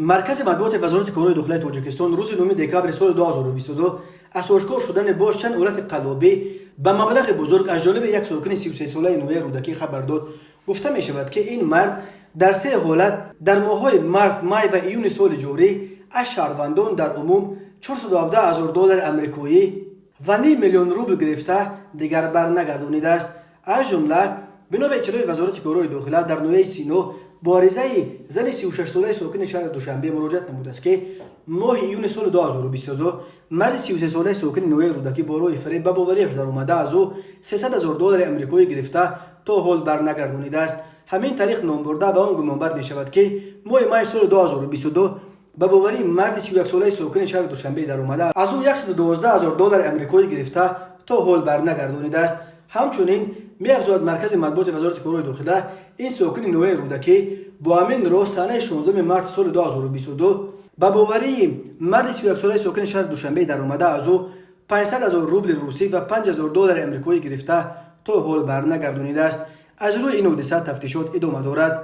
Маркази матбуоти Вазорати корҳои дохилаи Тоҷикистон рӯзи 9 декабри соли 2022 аз ошкор шудани боз чанд ҳолати қаллобӣ ба маблағи бузург аз ҷониби як сокини 33-солаи ноҳияи Рӯдакӣ хабар дод. Гуфта мешавад, ки ин мард дар се ҳолат дар моҳҳои март, май ва июни соли ҷорӣ аз шаҳрвандон дар умум 417 ҳазор доллари амрикоӣ ва ним миллион рубл гирифта, дигар барнагардонидааст. Аз ҷумла, бино ба иттилои Вазорати корҳои дохила, дар ноҳияи Сино бо аризаи зани 36-солаи сокини шаҳри Душанбе муроҷиат намудааст, ки моҳи июни соли 2022 марди 33-солаи сокини ноҳияи Рӯдакӣ бо роҳи фиреб ба бовариаш даромада, аз ӯ 300 ҳазор доллари амрикоӣ гирифта, то ҳол барнагардонидааст. Ҳамин тариқ, номбурда ба он гумонбар мешавад, ки моҳи майи соли 2022 ба боварии марди 31-солаи сокини шаҳри Душанбе даромада, аз ӯ 112 ҳазор доллари амрикоӣ гирифта, то ҳол барнагардонидааст. Ҳамчунин, меафзояд маркази матбуоти Вазорати корҳои дохила, ин сокини ноҳияи Рӯдакӣ бо ҳамин роҳ санаи 16 марти соли 2022 ба боварии марди 31-солаи сокини шаҳри Душанбе даромада, аз ӯ 500 ҳазор рубли русӣ ва 5 ҳазор доллари амрикоӣ гирифта, то ҳол барнагардонидааст. Аз рӯи ин ҳодиса тафтишот идома дорад.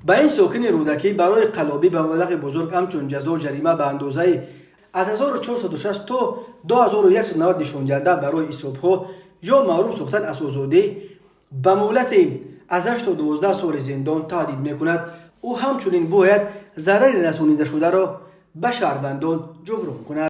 Ба ин сокини Рӯдакӣ барои қаллобӣ ба маблағи бузург ҳамчун ҷазо ҷарима ба андозаи аз 1460 то 2190 нишондиҳанда барои ҳисобҳо ё маҳрум сохтан аз озодӣ ба муҳлати аз 8 то 12 соли зиндон таҳдид мекунад. Ӯ ҳамчунин бояд зарари расонидашударо ба шаҳрвандон ҷуброн кунад.